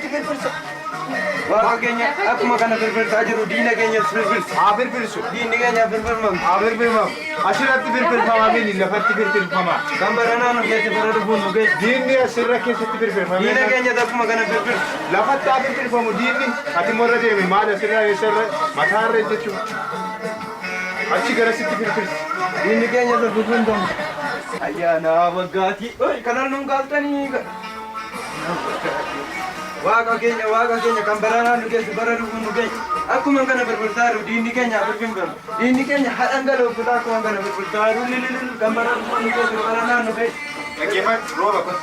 Lafatti firfirsa. Waaqa keenya akkuma kana firfirsaa jiru diina keenyas firfirsa. Haa firfirsu. Diinni keenya firfirfamu. Haa firfirfamu. Asirratti firfirfama mini lafatti firfirfama. Kan baranaa nu keessa bara dhufuun nu keessa. Diinni asirra keessatti firfirfamee. Diina keenyas akkuma kana firfirsa. Lafatti haa firfirfamu diinni. Ati immoo irra deemi maal asirra eessarra mataarra jechuudha. Achi garasitti firfirsi. Diinni keenya firfirfamu. Ayyaana waggaatii. Oi kanan nuun gaaltanii. Waaqa keenya waaqa keenya kan baranaa nu keessa bara dhufuun nu keessa. Akkuma kana firfirsaa jiru diinni keenya firfirfamu. Diinni keenya hadhangala'u kutaa akkuma kana firfirsaa jiru lililil kan bara dhufuun nu keessa baranaa nu keessa. Dhaggeeffadhu rooba kun.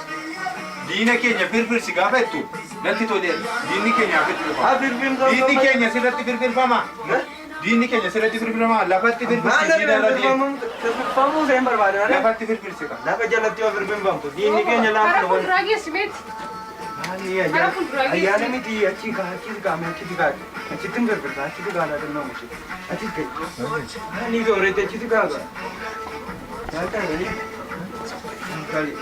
Diina keenya firfirsi gaafa jettu natti toleera. Diinni keenya haa firfirfamu. Haa firfirfamu. Diinni keenya sirratti firfirfama. Diinni keenya sirratti firfirfama. Lafatti firfirsi Maal diina irra deemi. firfirfamuu isheen barbaada. Lafatti firfirsi qaba. Lafa jalatti yoo firfirfamtu diinni keenya Karaa laafnu. fuulduraa geessi meeti. Karaa fuulduraa geessi. Ayyaana miti achi kaa achi kaame achitti kaa achitti hin firfirsa achitti kaa laata nama ishee achitti kaa ni soorete achitti kaa kaa. Nyaata ni. Kali.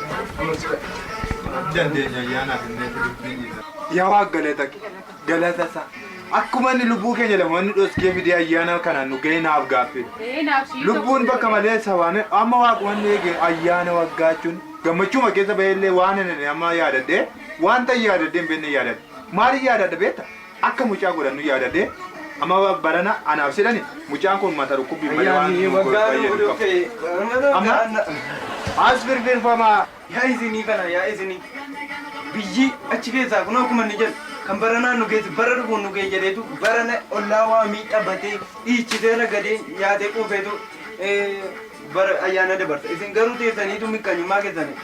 Dandeenya ayyaanaaf illee dubbiin isa. Yaa waaq galata kee galata isaa. Akkuma inni lubbuu keenya lama inni dhoskee fidee ayyaana kanaan nu ga'e naaf gaaffee. Ee naaf siyyuu Lubbuun bakka malee waan amma waaquma eege ayyaana waggaa jechuun gammachuma keessa bahee waan inni amma yaadadhee wanta yaadadhee hin beekne yaadadhe. Maali yaadadhe beekta? Akka mucaa godhannu yaadadhee amma barana anaaf jedhani mucaan kun mata dhukkubbii malee waan Ayyaanni nu waggaa fayyadu nu qabu. dhufe. Amma as firfirfamaa. Yaa isinii kana yaa isinii biyyi achi keessaa kun akkuma inni jedhu kan baranaa nu geessu bara dhufuun nu geesse jedheetu barana ollaa waa miidhabatee dhiichisee ragadee nyaatee quufeetu bara ayyaana dabarsa. Isin garuu teessaniitu miqqanyummaa keessanii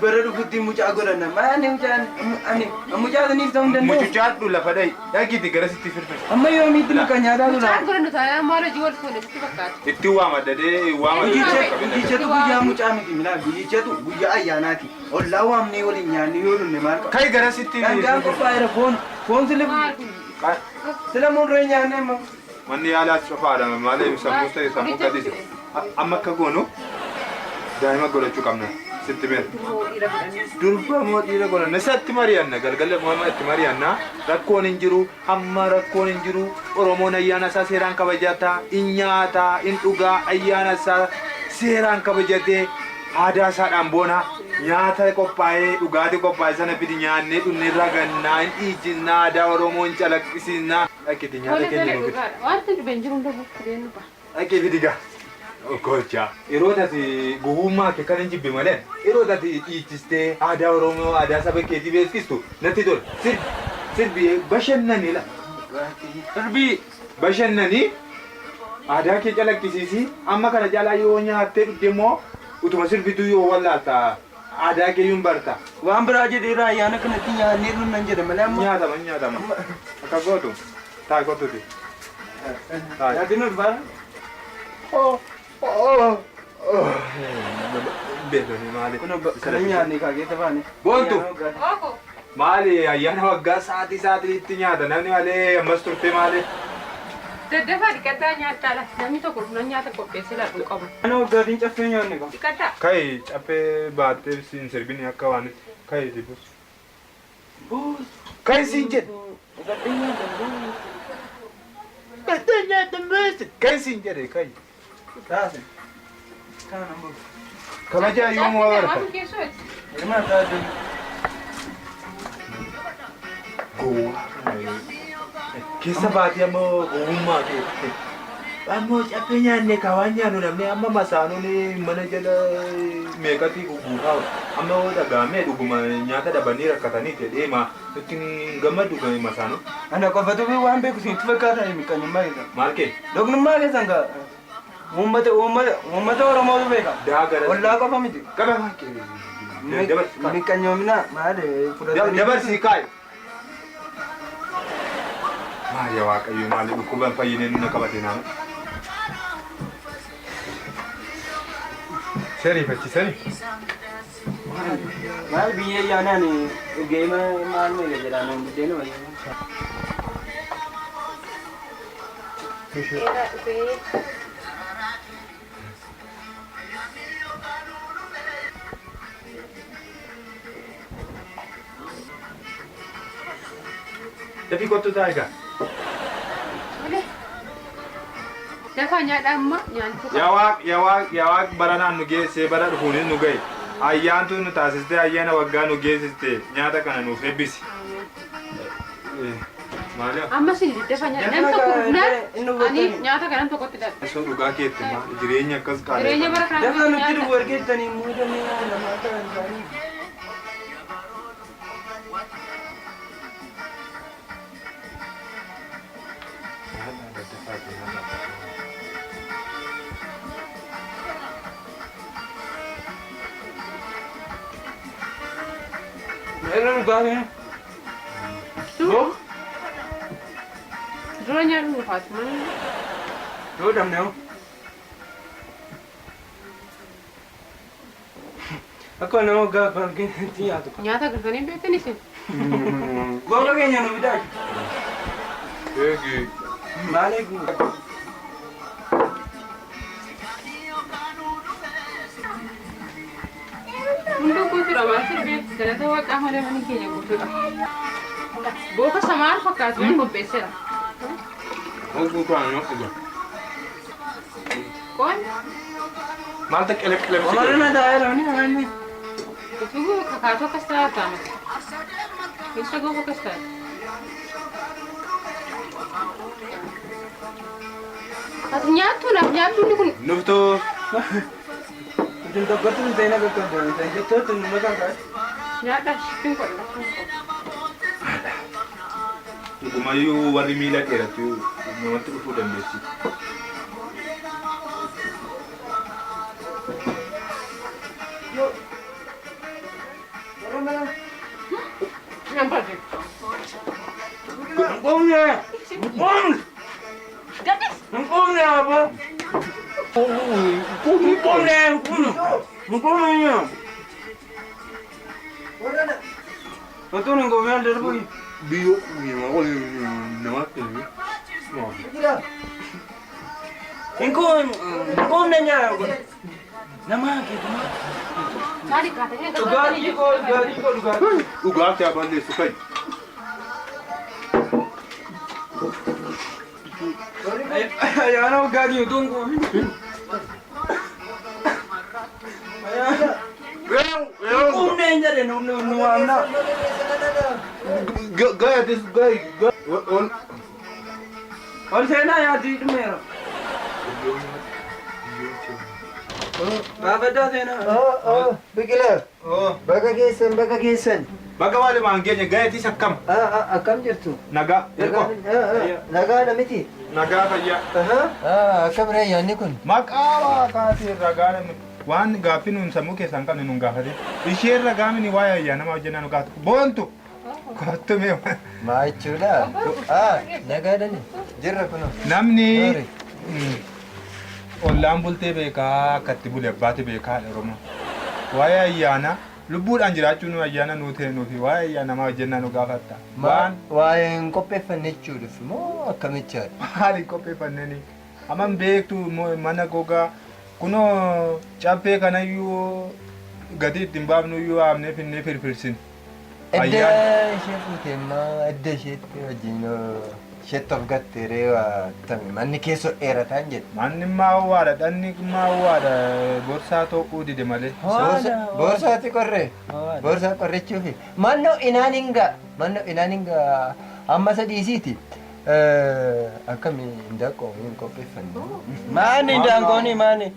bara dhufutti mucaa godhanna. Maali mucaan ani mucaa isiniif ta'uu hin danda'u. Mucucaadhu lafa dhahi dhaqiti garasitti firfirsa. Amma yoomiitti miqqanyaataa tura. Mucaan godhannu taanaan maal hojii wal fuune sitti fakkaata. Itti waamadadee waamadadee Guyyichatu guyyaa mucaa miti minaa guyyichatu guyyaa ayyaanaati. Ollaa waamnee waliin nyaanni yoo dhumne maal qaba? Kai garasitti Dhangaan qophaa'eera foon foon sila Maal kun? sila murree nyaannee immoo. Manni yaalaas cufaadha malee sammuu ta'e sammuu gadhiisa. Amma akka goonu daa'ima godhachuu qabna sitti beera. Duroo dhiira godhanii. Durba moo dhiira godhanna isatti mari'anna galgala moo itti mari'anna rakkoon hin jiru hamma rakkoon hin jiru Oromoon ayyaana isaa seeraan kabajata in nyaata in dhugaa ayyaana isaa seeraan kabajatee aadaa isaadhaan boona nyaata qophaa'ee dhugaatii qophaa'e sana fidi nyaannee dhunnee ragannaa hin dhiichisnaa aadaa Oromoo hin calaqqisiisnaa dhaqiti nyaata Tole keenya tole nu fidi. dhugaadha. Wanti dhibeen jiru hunda bukkee nu ba'a. Dhaqee fidi gaa. Gocha. Yeroo tati gowwummaa kee kan hin jibbe malee yeroo tati dhiichistee aadaa Oromoo aadaa saba keetii beeksistu natti tola. Sirbi sirbi bashannanii la. Sirbi bashannanii aadaa kee calaqqisiisii amma kana caalaa yoo nyaattee dhugde immoo utuma sirbituu yoo wallaalta aadaa kee yuun barta. Waan biraa jedheera ayyaana kanatti nyaannee dhumnan jedhe malee amma. Nyaatama nyaatama. Akka gootu taa'e kottuti. Taa'e. Nyaatni nu dhufaa. Oh, oh, oh. Beekame maali? Kun kana nyaannee kaa keessa baane. Boontu. Ooko. Maali ayyaana waggaa sa'aatii sa'aatiitti nyaata namni malee ammas turte maali? Daddafaa dhiqadhaa nyaadhaa la. Namni tokko dhufnaan nyaata qopheessee laadhuu qaba. Ana waggaatiin caffee nyaanne qaba. Dhiqadhaa. Kai caffee baattee siin sirbini akka waanitti kai dibus. Kai siin jedhe. Dhiqadhee nyaata buusi. Kai siin jedhe kai. Taase. Kana nan buusu. Kabajaa yoomuu abarta. Waan keessooti. Hirmaa taate. Gowwaa kana keessa baatee ammoo gowwummaa kee. Ammoo caffee nyaanne ka waan nyaannu namni amma masaanuun mana jala meeqatti guutaa amma yoo dhaga'amee dhuguma nyaata dhabanii rakkatanii jedhee ma nutti hin gammadu masaanuu. Ana qofatu waan beeku isinitti fakkaata miqqanyummaa keessan. Maal kee? Doqnummaa keessan kaa uummata uummata uummata Oromootu beeka. Daa gara. Ollaa qofa miti. Qaba afaan kee. Dabarsi kaa'e. Miqqanyoomina maal fudhatanii. Dabarsi kaa'e. Maal yaa Waaqayyo maali dhukkuban fayyineen na qabate nama. Sariifachisani. Maal biyya ayyaanaan dhugee maal meeqa jedhaan buddeena wayii. Dheeraa dhufee. Dafii kottu taa'i gaa. Tole. Dafaa nyaadhaa amma nyaantu qaba. Yaa waaq yaa waaq yaa waaq baranaan nu geessee bara dhufuunis nu ga'i. Ayyaantuu nu taasistee ayyaana waggaa nu geessiste nyaata kana nuuf eebbisi. Maali? Amma isin dafaa nyaadhaa. Namni tokko dhufnaan ani nyaata kanan tokkotti darbe. Osoo dhugaa keetti maa jireenya akkas qaala'e. Jireenya bara kanaa Dafa nutti nyaata. dhufu ergeettanii muudamee namaa ta'an isaanii. Meerra dhugaa kee. Yoo Dura nyaadhu nufaati mana. yoo dhabne hoo. Akka nama waggaa arginu nyaatu. Nyaata galtanii beektan isin. Googa keenya nu bitaa. Eegi. Maal eegu? Hunduu guutuudha maal sirbee galata waaqaa malee manni keenya guutuudha. Booka samaan fakkaatu waan qopheesseera. Oguu kana nu dhuga. Qoon Maaltu qeleqleem si Omarri na taa'ee namni namanni. utuu kakaatoo akkas ta'a taamata. Keessa goofa akkas ta'a. Ati nyaattu naaf nyaattu inni kun Nuftuu. Isin tokkotti nu ta'in akka qabdan. Isin jettootti nu mataan taa'e. nyaadhaa shiftiin godha. Dhugumayyuu warri miila dheeratu namatti dhufuu dandeessi. Nan barre. Hin quufne! Hin quufne! Gadis! Hin quufne abbo! Hin quufne! Hin quufne! Hin quufne! Otuun hin quufne al darbu. Biyyoo namatti Hin quufne! Hin quufne nyaa. Nama keetumaa. Maali kaatanii Dhugaatii koo dhugaatii koo dhugaatii. Dhugaatii haa balleessu kai. Ayyaana waggaatii utuu hin quufin. Hin quufne hin jedhe nu nu waamna. Gayatis gayi. Ol. Ol seenaa nyaatii dhumeera. Baafaddaa seenaa. Biqilaa, baga geessan, baga geessan. Baga walumaan geenye gayatis akkam. Akkam jirtu? Nagaa. Ergo. Nagaadha miti? Nagaa fayyaa. Akkam ree yaadni kun? Maqaa waaqaatiin ragaa namni waan gaaffii nuun sammuu keessaa hin qabne nuun gaafate. Isheen ragaa mini waa'ee ayyaanamaa hojjennaa nu gaafatu. Boontu. Kottu mee. Maa jechuudha? Nagaadhani. Jirra kunoo. Namni Sorry. ollaan bultee beekaa akka itti bule abbaati beekaa Oromoo. Waa'ee ayyaanaa lubbuudhaan jiraachuun nu ayyaana nuu ta'e nuufi waa'ee ayyaanamaa hojjennaa nu gaafatta. Waan Waa'ee hin qopheeffanne jechuudhaaf moo akkamichaadha? maali qopheeffanneni aman beektu mana gogaa kunoo caffee kanayyuu gatii ittiin baafnuyyuu haamnee finnee firfirsin. Edda Ayyaana. ishee fuute immoo edda isheetti wajjin isheetti of gatte ree waa tami manni keessoo dheerataan jedhe. Manni maawwaadha dhanni maawwaadha gorsaa ta'uu dide malee. Boorsaati qorree. Boorsaa qorrechuufi. Mannoo inaan hinga. Mannoo inaan hinga amma sadiisiiti. Akkami hindaanqoo hin qopheeffanne. Maani daangooni maani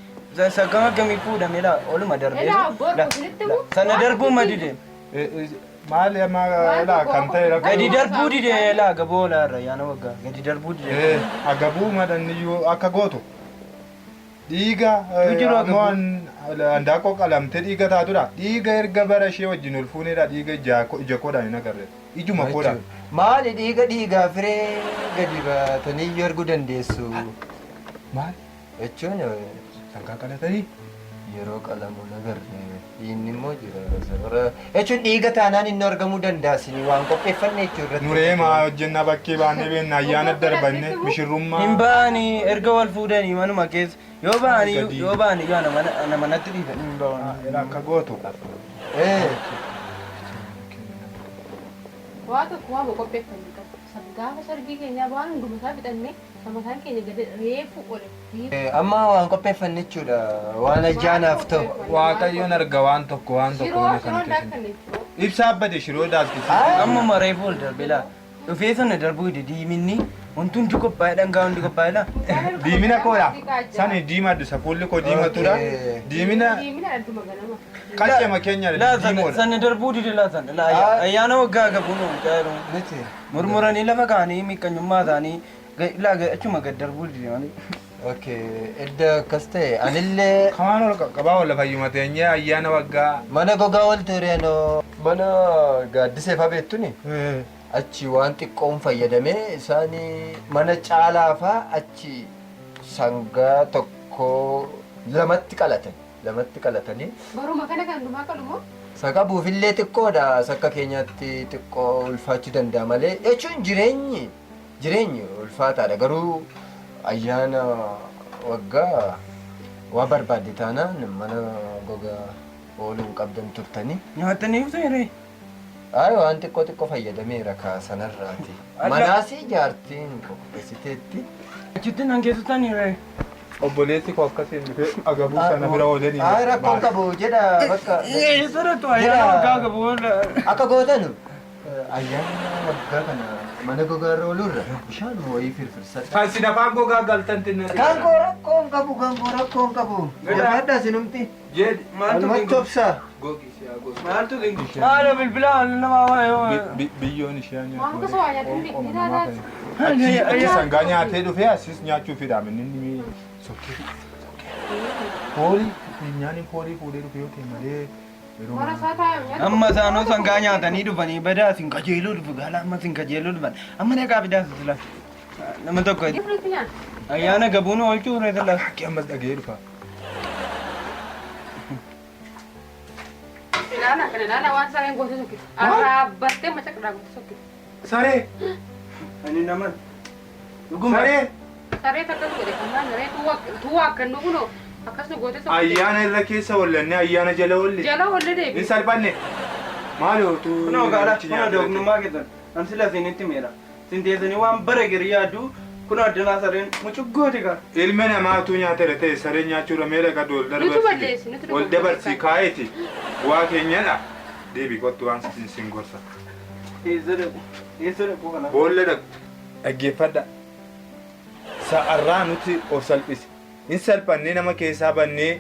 saggama akkamii fuudhame laa oluma darbee. Elaa borku isinitti himuu? Sana darbuu ma dide. Maali amma laa kan ta'e rakkoo. Gadi darbuu dide laa gaboo laa irra yaana waggaa gadi darbuu dide. Agabuu madaniyyuu akka gootu. Dhiiga Tu jiru agabuu. Handaanqoo qalamtee dhiiga taatudha. Dhiiga erga bara ishee wajjin ol fuuneedha dhiiga ija koodhaan hin agarre. Ijuma koodhaan. Maali dhiiga dhiigaa firee gadi baatanii iyyuu arguu dandeessu. Maali? Jechuun Sangaa qalatanii? yeroo qalamu nagarre dhiigni immoo jira. Sabara jechuun dhiiga taanaan inni argamuu danda'a isinii waan qopheeffanne jechuu irratti. Nuree maa hojjennaa bakkee baannee beekna ayyaana darbanne mishirrummaa. Hin ba'anii erga wal fuudhanii manuma keessa yoo ba'anii Gadi. yoo ba'anii yoo ana manatti dhiifanii hin ba'anii. Akka gootu. Eh, Waa tokko waa qopheeffanne qabu. Gaafa sargii keenyaa waan hunduma isaa fixannee samataan keenya gadi reefu ole. Amma waan qopheeffanne jechuudha. Waan ayyaanaaf ta'u. Waaqayyoon arga waan tokko waan tokko Shiroo mana shiroo kana keessatti. daakkanne shiroo. Ibsaa abbate shiroo daaskisee. Amma maree fuul darbe laa. Dhufee sana darbuu hidde diiminni wanti hundi qophaa'ee dhangaa hundi qophaa'ee laa. Diimina koodha. Sani diimadhu isa fuulli koo diimatudha. Diimina Diimina adduma ganama. qaccema keenya Laa sana diimoodha. sana darbuu dide laa sana laa ayyaana waggaa gabuun oolchaa jiru. Miti. Murmuranii lafa kaanii miqqanyummaa isaanii laa achuma gad darbuu dide malee. Okay. Edda akkas ta'e anillee Kamaan ol qaqqabaa wal fayyuma teenyee ayyaana waggaa. mana gogaa wal tureenoo mana gaaddisee fa'aa beektuni achi waan xiqqoon fayyadamee isaan mana caalaa fa'aa achi sangaa tokko lamatti qalatan lamatti qalatanii Baruma kana kan dhumaa qalumoo? saqabuufillee xiqqoodha sakka keenyaatti xiqqoo ulfaachuu danda'a malee jechuun jireenyi jireenyi ulfaataadha garuu ayyaana waggaa waa barbaadde taanaan mana gogaa ooluu hin qabdan turtanii. Nyaatanii seeree. Ay waan xiqqoo xiqqoo fayyadameera kaa sanarraati. Manaas jaartiin qopheessiteetti. Achitti nan keessatanii ree. Obboleessi koo akkasiin dhufee agabuu sana bira oolee ni. Ay rakkoon qabu jedha bakka. Eessarrattu ayyaana waggaa gabuun. Akka gootanu ayyaana waggaa kana mana gogaarra ooluurra bishaan wayii firfirsadha. Kan sin afaan gogaa galtan tinna. Kan koo rakkoon qabu kan koo rakkoon qabu. Jabaadhaa sinumti. Jedhi. Maaltu Alumatti obsa. Gogi siyaa gogi. Maaltu maala bilbila nama waa. Biyyoon ishee Waan gosa waa nyaatanii beekni taataati. Achi sangaa nyaatee dhufee asis nyaachuu fedha inni sokkee. Foolii nyaanni foolii fuudhee dhufe yoo ta'e malee yeroo Warra isaa taa'e nyaata. Amma isaanoo sangaa nyaatanii dhufanii badaa sin kajeeluu dhufu gaala amma sin kajeeluu dhufan amma dhaqaa fidaa sila nama tokko Gifritti nyaata. ayyaana gabuun oolchuu ree sila. Akki ammas dhaga'ee dhufa. Ilaala kana ilaala waan sareen gootee sokkite. Arraabbattee macaqraa gootee sokkite. Saree! Ani nama dhuguma Saree! Saree takkas godhe kan maal saree tuwwa akka nu kunoo akkas nu gootee sokkite. Ayyaana irra keessa oollanne ayyaana jala oolle. Jala olle Hin deebi. salphanne. Maali otuu. Kunoo gaala kunoo dognummaa keessan an sila isinitti meera sin teessanii waan bara gari yaaddu kunoo addanaa sareen mucuggooti gaa. Ilma namaa utuu nyaata irra ta'e saree nyaachuudha meela qadu ol Nutu balleessi, nutu dabarsi. Ol dabarsi kaa'eeti. Waa keenyadha. Deebi kottu waan sin gorsa. Eessa dhaqu eessa dhaqu kana. Boolla dhaqu. Dhaggeeffadha. Sa'arraa nuti of salphise. Hin salphannee nama keessaa bannee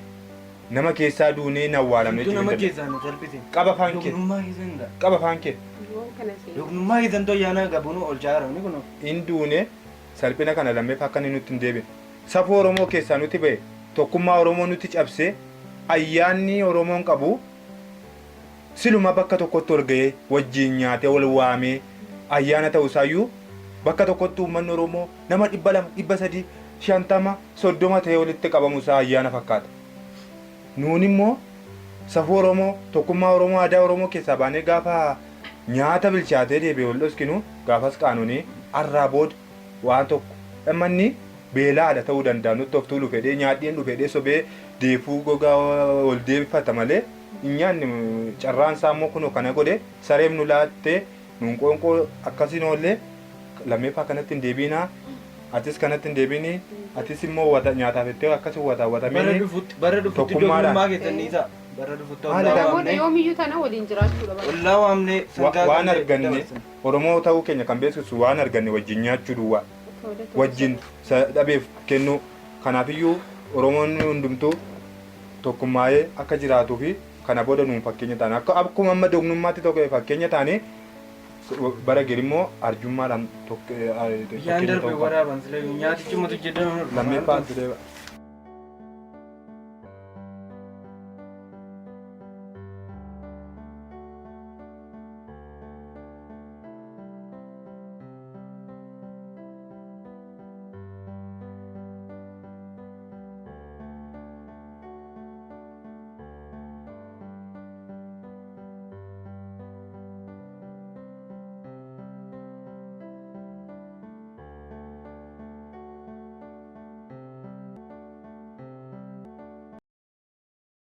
nama keessaa duunee hin awwaalamne Wantu nama jechuudha. keessaa nu salphise. Qaba afaan kee. Dognummaa keessan dha. Qaba afaan kee. Yoon kana seena. Dognummaa keessan too ayyaana gabuun oolchaa jira ni kunoo. Hin duune salphina kana lammeef akka inni nutti hin deebine. Safuu Oromoo keessaa nuti ba'e tokkummaa Oromoo nuti cabsee ayyaanni Oromoon qabu siluma bakka tokkotti ol ga'ee wajjin nyaatee wal waamee ayyaana ta'uusaayyuu bakka tokkotti uummanni Oromoo nama 200 300 50 30 ta'ee walitti qabamuusaa ayyaana fakkaata. Nuun immoo safuu Oromoo tokkummaa Oromoo aadaa Oromoo keessaa baanee gaafa nyaata bilchaatee deebi'e wal dhoskinu gaafas qaanonee arraa booda waan tokko manni beelaadha ta'uu danda'a nutti of tuulu fedhee nyaadheen dhufedhee sobee deefuu gogaa ol deebifata malee hin nyaanne carraan isaa immoo kunoo kana godhe sareem nu laattee nuun qoonqoo akkasiin oollee lammeeffaa kanatti hin deebiinaa atis kanatti hin deebiinii atis immoo wata nyaataaf jettee akkasii wata Bara watamee dhufutti bara dhufutti Tokkummaadhaan. dognummaa keessan ni ta'a. Bara dhufutti Maali ollaa dha? Booda waamnee yoomiyyuu tana waliin jiraachuudha bara. ollaa waamnee sangaa waan gallee arganne dabarsina. Oromoo ta'uu keenya kan beeksisu waan arganne wajjin nyaachuu duwwaa wajjin dhabeef kennuu kanaafiyyuu Oromoon hundumtuu tokkummaa'ee akka jiraatuu fi kana booda nuun fakkeenya ta'an akka akkuma amma dognummaatti tokko fakkeenya ta'anii bara gari immoo arjummaadhaan Biyyaan fakkeenya darbe ta'uu qaba. waraaban sila nyaatichi matu jedhamu. Lammeeffaan silee